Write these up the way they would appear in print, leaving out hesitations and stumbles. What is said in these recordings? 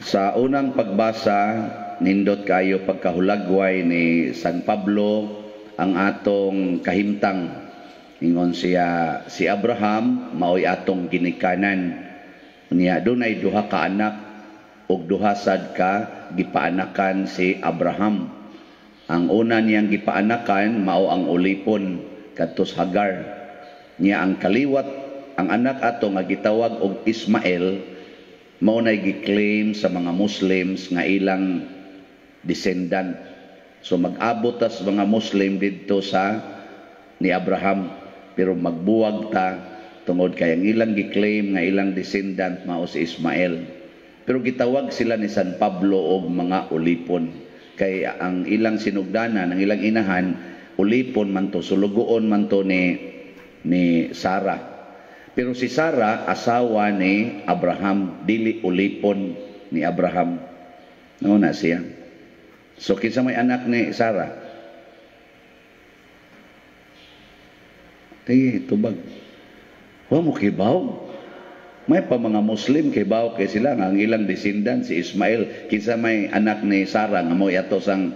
Sa unang pagbasa, nindot kayo pagkahulagway ni San Pablo ang atong kahimtang. Ingon siya, si Abraham maoy atong ginikanan. Niya dunay duha ka anak ug duha sad ka gipaanakan si Abraham. Ang una niyang gipaanakan mao ang ulipon kadto sa Hagar. Niya ang kaliwat, ang anak ato nga gitawag og Ismael, mao nay gi-claim sa mga Muslims nga ilang descendant. So mag-abot tas mga Muslim didto sa ni Abraham, pero magbuwag ta tungod kay ang ilang gi-claim nga ilang descendant mao si Ismael. Pero gitawag sila ni San Pablo og mga ulipon kay ang ilang sinugdanan, ang ilang inahan, ulipon man to, sulugoon man to ni Sarah. Pero si Sarah asawa ni Abraham, dili ulipon ni Abraham. No na siya. So kinsa may anak ni Sarah? Ay, tubag. Wa mo kibaw? May pa mga Muslim kibaw kay sila nga ang ilang descendant si Ismael. Kinsa may anak ni Sarah nga mo ato sang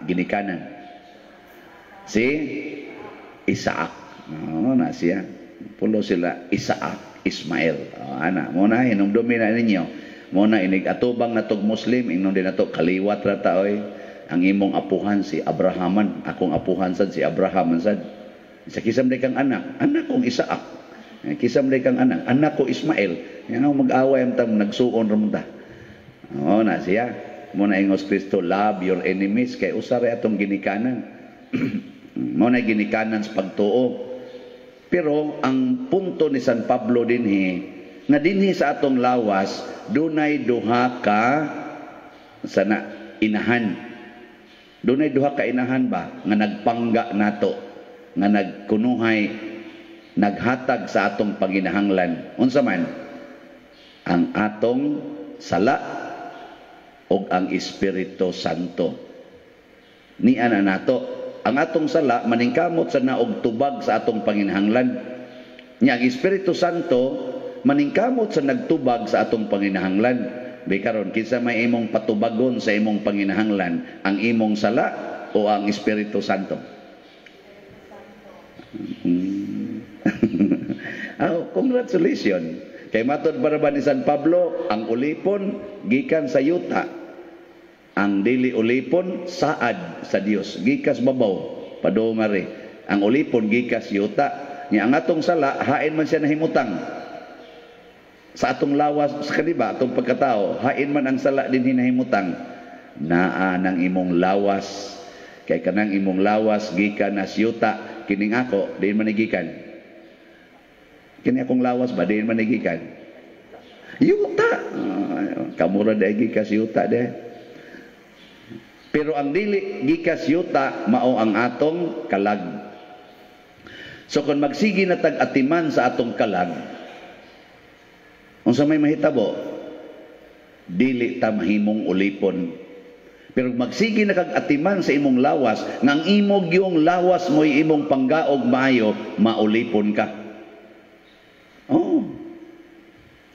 ginikanan? Si Isaac. No, na siya. Pulo sila Isaac, Ismael. Oh, ana, mo na hinumdumi na ninyo. Mo na inig atubang natog Muslim, ingnon din nato kaliwat ra ta oy. Ang imong apuhan si Abrahaman, akong apuhan sad si Abraham man sad. Sa kisam day kang anak, anak kong Isaac. Kisam day kang anak, anak ko Ismael. Yan ang mag-away ang tam nagsuon ra man ta. Oo na siya. Mo na ingos Kristo, love your enemies kay usa ra atong ginikanan. Mo na ginikanan sa pagtuo. Pero ang punto ni San Pablo dinhi, nga dinhi sa atong lawas dunay duha ka sana inahan. Dunay duha ka inahan ba nga nagpangga nato, nga nagkunuhay, naghatag sa atong panginahanglan. Unsa man? Ang atong sala og ang Espiritu Santo. Niya na nato. Ang atong sala maningkamot sa naog tubag sa atong panginahanglan. Nya ang Espiritu Santo maningkamot sa nagtubag sa atong panginahanglan. Bi karon kinsa may imong patubagon sa imong panginahanglan, ang imong sala o ang Espiritu Santo? Oh, congratulations. Kay matod para ba ni San Pablo, ang ulipon gikan sa yuta, ang dili ulipon saad sa Dios, gikas babaw padungare. Ang ulipon gikas yuta. Nya ang atong sala hain man siya nahimutang sa atong lawas, sa kaniba atong pagkatao, hain man ang sala din hinahimutang. Naa nang imong lawas, kay kanang imong lawas gikan na siyuta. Kining ako diin man gikan? Kini akong lawas ba diin man gikan? Yuta. Kamura dai gikas yuta de. Pero ang dili gikas yuta mao ang atong kalag. So kung magsige na tag atiman sa atong kalag, unsa may mahitabo? Dili ta mahimong ulipon. Pero magsige na kag atiman sa imong lawas, nga ang imong yung lawas mo'y imong panggaog maayo, maulipon ka. Oh.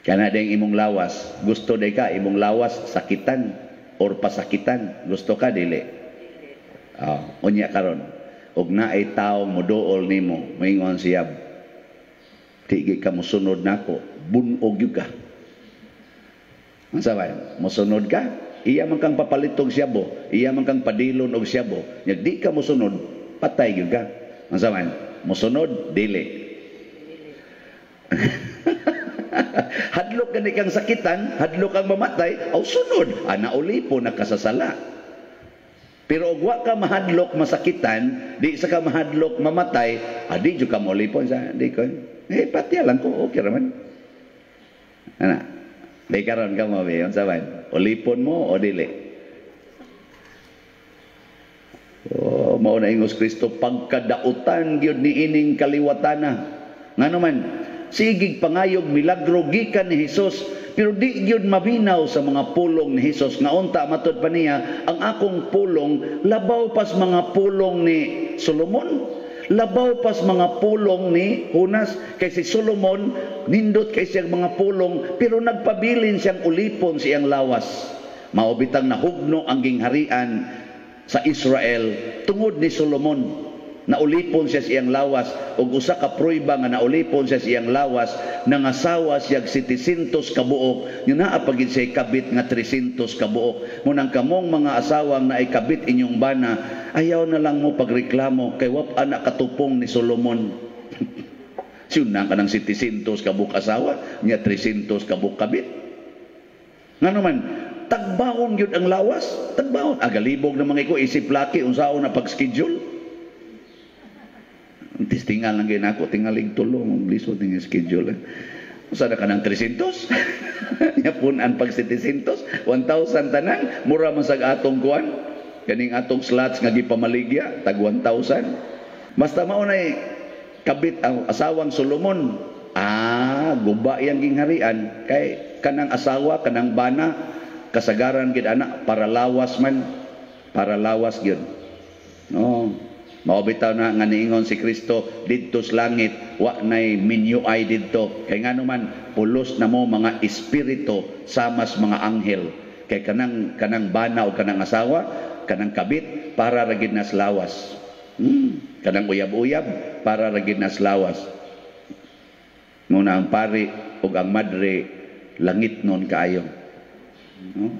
Kana ding imong lawas, gusto day ka imong lawas sakitan or pasakitan, gusto ka dili? Oh, unya karon. Og naay tawo moduol nimo, moingon siya, di ka mosunod nako, bunog gyud ka. Unsa ba? Mosunod ka? Iya man kang papalitog siyabo, iya man kang padilon og siyabo. Nya di ka mosunod, patay gyud ka. Unsa man? Mosunod dili. Hadlok gani kang sakitan, hadlok kang mamatay, aw sunod, ana ulipon nakasasala. Pero og wa ka mahadlok masakitan, di sa ka mahadlok mamatay, adi jud ka moulipon sa di ko. Eh patya lang ko, okay ra man. Ana. Di karon ka mo be, unsa man? Ulipon mo o dili? Oh, mao na ingos Kristo pagkadautan gyud niining kaliwatana. Ngano man, sigig pangayog milagro gikan ni Hesus, pero di gyud maminaw sa mga pulong ni Hesus nga unta matud pa niya, ang akong pulong labaw pas mga pulong ni Solomon, Labaw pas mga pulong ni Jonas, kay si Solomon nindot kay siyang mga pulong, pero nagpabilin siyang ulipon siyang lawas. Mao bitang nahugno ang gingharian sa Israel tungod ni Solomon. Naulipon siya siyang lawas, ug usa ka prueba nga naulipon siya siyang lawas, nangasawa siya 700 ka buok, nya naa pa gid siya kabit nga 300 ka buok. Munang kamong mga asawang naay kabit inyong bana, ayaw na lang mo pagreklamo kay wa pa na katupong ni Solomon. Siyun na ka ng 700 ka buok asawa, nya 300 ka buok kabit. Ngano man, tagbaon gyud ang lawas, tagbaon. Agalibog na mga iko isip laki unsaon na pag-schedule. Tistingal lang gyud nako, tingalig tulo, lisod ning schedule. Usa na ka ng 300? Nya pun-an pag 700, 1,000 tanan, mura man sag atong kuan. Kaning atong slots nga gipamaligya, tag 1,000. Basta mao nay kabit ang asawang Solomon. Ah, guba yang gingharian kay kanang asawa, kanang bana, kasagaran gid ana para lawas man, para lawas gyud. No. Mao bitaw na nga niingon si Kristo didto sa langit wa nay minyuay didto, kay ngano man pulos na mo mga espiritu samas mga anghel, kay kanang kanang bana o kanang asawa, kanang kabit, para ra gid nas lawas. Kanang uyab-uyab para ra gid nas lawas. Muna ang pari ug ang madre langit nun kaayo, no?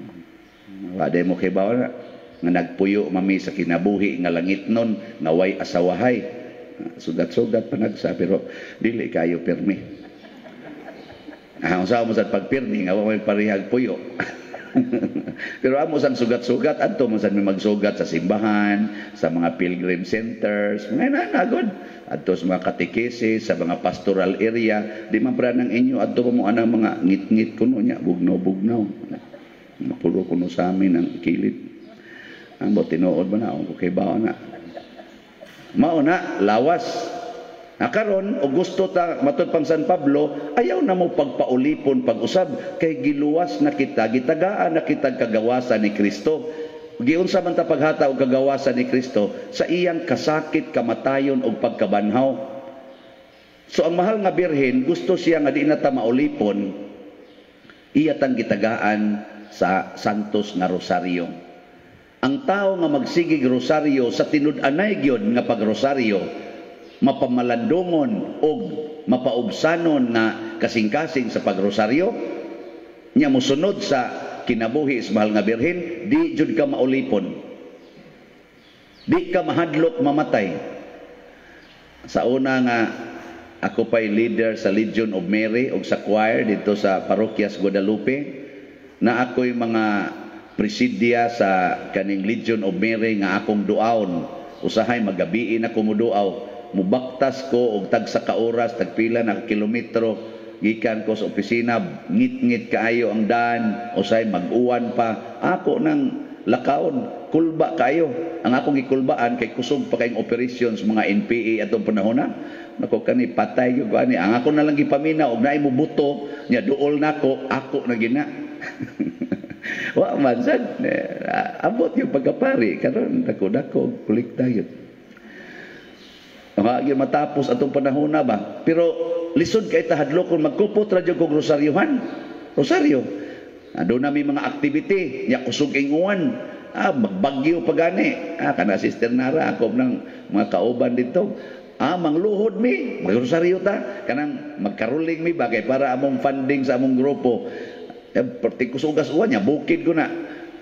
Wa day mo kibaw na nga nagpuyo mami sa kinabuhi nga langit nun nga way asawahay. Sugat-sugat pa nagsa, pero dili kayo pirmi. Ah, unsa mo sa pagpirmi nga wa may parehag puyo. Pero amo sang sugat-sugat adto mo sad mi magsugat sa simbahan, sa mga pilgrim centers, mga nanagod. Adto sa mga katekesis, sa mga pastoral area, di man pra ng inyo adto pa mo anang mga ngit-ngit kuno nya, bugnaw-bugnaw. Puro kuno sa amin ang kilid. Ang bo tinuod ba na, okay ba na? Mao na, lawas. Na karon og gusto ta matud pang San Pablo, ayaw na mo pagpaulipon pag-usab kay giluwas na kita, gitagaan na kita kagawasan ni Kristo. Giunsa man ta paghata og kagawasan ni Kristo sa iyang kasakit, kamatayon ug pagkabanhaw. So ang mahal nga Birhen, gusto siya nga di na ta maulipon, iya tang gitagaan sa Santos nga Rosario. Ang tao nga magsigig rosaryo sa tinud-anay gyud nga pagrosaryo, mapamalandungon og mapaubsanon nga kasing-kasing sa pagrosaryo, nya mosunod sa kinabuhi sa mahal nga Birhen, di jud ka maulipon. Di ka mahadlok mamatay. Sa una nga ako pa'y leader sa Legion of Mary og sa choir dito sa Parokya sa Guadalupe, na ako'y mga presidia sa kaning Legion of Mary nga akong duaon. Usahay magabiin ako muduaw, mubaktas ko og tagsa ka oras, tagpila na kilometro gikan ko sa opisina, ngit-ngit kaayo ang daan, usahay mag-uwan pa, ako nang lakawon, kulba kaayo. Ang akong gikulbaan kay kusog pa kayong operations mga NPA atong panahon na. Nako, kani patay gyud ko ani. Ang ako na lang gipaminaw og naay mubuto nya duol nako, ako na gina. Wa man sad abot yung pagkapari karon, dako-dako kolekta gyud. Wa gyud matapos atong panahon na ba. Pero lisod kay tahadlokon, magkupot ra jud kog rosaryohan. Rosaryo. Doon na may mga activity, nya kusog inguan. Ah, magbagyo pa gani. Ah, kana Sister Nara, ako ng mga kauban dito. Ah, mangluhod mi, magrosaryo ta. Kanang magkaruling mi bagay para among funding sa among grupo. Eh, perti kusugas uwan niya, bukid ko na.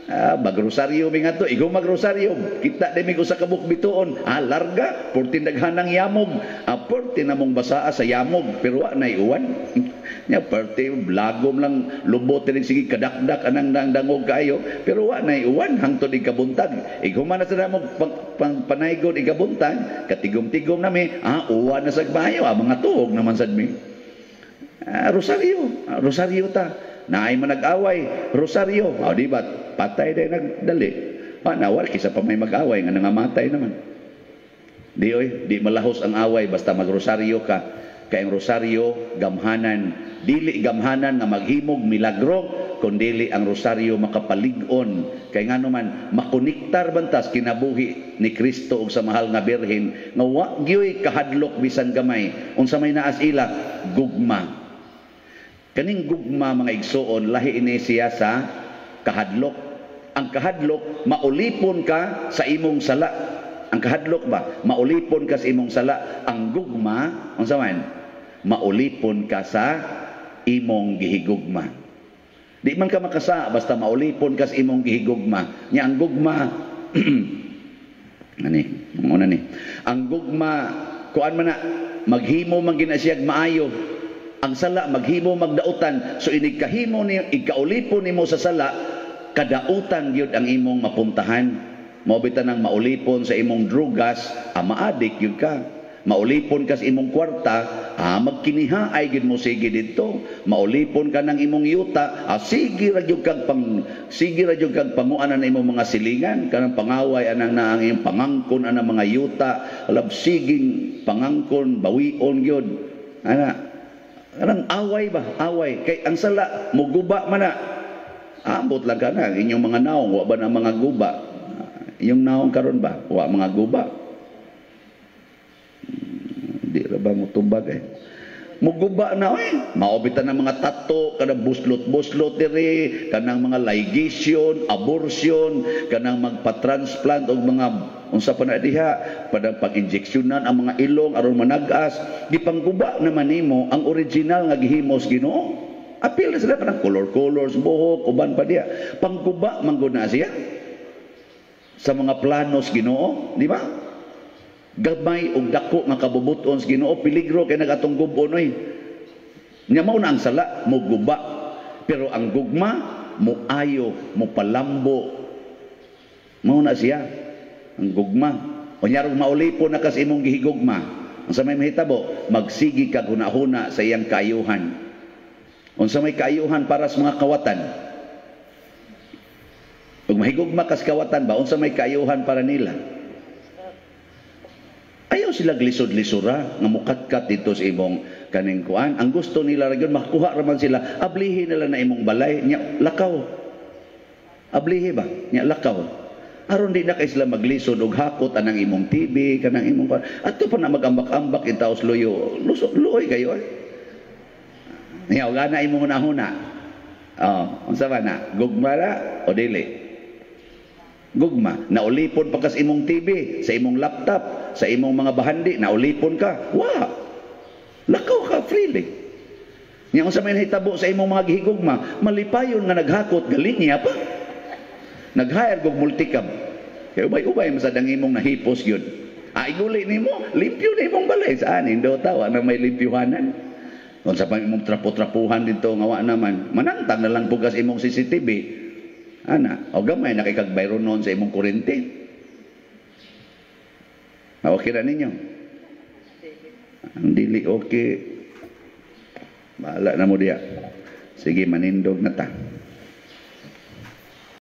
Ah, magrosaryo mi nga to, ikaw magrosaryo, kita din mi sa kabuk bituon. Ah, larga, porti daghanang yamog. Ah, porti namong basaa sa yamog, pero wa na uwan. Nya porti lagom lang lubot din sige kadakdak anang dang dangog kaayo, pero wa na uwan hangtod ikabuntag. Ikaw man na sa namog pang, panaygod ikabuntag, katigom-tigom nami, ah, uwan na sa bayo, ah, mga tuhog naman sad mi. Ah, rosaryo, ah, rosaryo ta. Naay man nag-away, rosaryo. O, di ba? Patay din nagdali. Ah, nawal, kisa pa may mag-away, nga nangamatay naman. Di oy, di malahos ang away, basta magrosaryo ka. Kay ang rosaryo, gamhanan. Dili gamhanan nga maghimog milagro, kundili ang rosaryo makapalig-on. Kay nga naman, makoniktar bantas kinabuhi. ni Kristo ug sa mahal nga Birhen nga wa gyoy kahadlok bisan gamay. Unsa may naas ila? Gugma. Kaning gugma, mga igsuon, lahi ini siya sa kahadlok. Ang kahadlok, maulipon ka sa imong sala. Ang kahadlok ba, maulipon ka sa imong sala. Ang gugma, unsa man? Maulipon ka sa imong gihigugma. Di man ka makasa basta maulipon ka sa imong gihigugma. Nya ang gugma ani, muna ni. Ang gugma, kuan man na, maghimo man gina siya maayo. Ang sala maghimo magdautan. So inig kahimo ni igkaulipon nimo sa sala, kadautan gyud ang imong mapuntahan. Mao bitan ang maulipon sa imong drugas, maadik gyud ka. Maulipon ka sa imong kwarta, magkiniha ay gyud mo sige didto. Maulipon ka ng imong yuta, sige ra gyud kag pang sige ra gyud kag panguanan na imong mga silingan, kanang pangaway anang na ang imong pangangkon anang mga yuta, alab siging pangangkon bawion gyud. Ana, kanang away ba? Away kay ang sala muguba man na. Ambot lang ka na inyong mga naong, wa ba na mga guba? Inyong naong karon ba? Wa mga guba. Di ra ba mo tubag eh. Muguba na oy. Maobitan ng mga tato, kanang buslot-buslot diri, kanang mga ligation, abortion, kanang magpa-transplant og mga unsa pa na diha, padang pag-injeksyonan ang mga ilong aron managas, gipangguba naman nimo ang original nga gihimos Ginoo. Apil na sila kanang color-colors, buhok, uban pa diha. Pangguba man gud na siya sa mga planos Ginoo, di ba? Gamay og dako nga kabubuton sa Ginoo, peligro kay nagatong gubon oy. Nya mao na ang sala muguba, pero ang gugma muayo, mupalambo. Mao na siya ang gugma. Unya rong maulipon na kas imong gihigugma. Unsa may mahitabo? Magsigi kag hunahuna sa iyang kaayuhan. Unsa may kaayuhan para sa mga kawatan? Ug mahigugma kas kawatan ba, unsa may kaayuhan para nila? Ayaw sila glisod-lisura nga mukatkat dito sa imong kaning kuan. Ang gusto nila ra gyud makuha ra man sila, ablihi nila na imong balay nya lakaw. Ablihi ba? Nya lakaw. Aron di na kay sila maglisod og hakot anang imong TV, kanang imong kuan. Adto pa na magambak-ambak in taos luyo. Lusot luoy kayo eh. Nya og ana imong hunahuna. Oh, unsa ba na? Gugma ra o dili? Gugma. Naulipon pa ka sa imong TV, sa imong laptop, sa imong mga bahandi, naulipon ka. Wa. Lakaw ka freely. Nya unsa may nahitabo sa imong mga gihigugma, malipayon nga naghakot galinya pa. Nag-hire og multicab. Kay ubay-ubay man sad ang imong nahipos gyud. Ah, iguli nimo, limpyo na imong balay. Saan indo tawa na may limpyuhanan. Kung sa pa imong trapo-trapuhan dito nga wa naman, manangtang na lang pugas imong CCTV. Ana, o gamay na kay kag bayronon sa imong kurente. Okay ra ninyo? Ang dili okay. Bahala na mo diya. Sige, manindog na ta.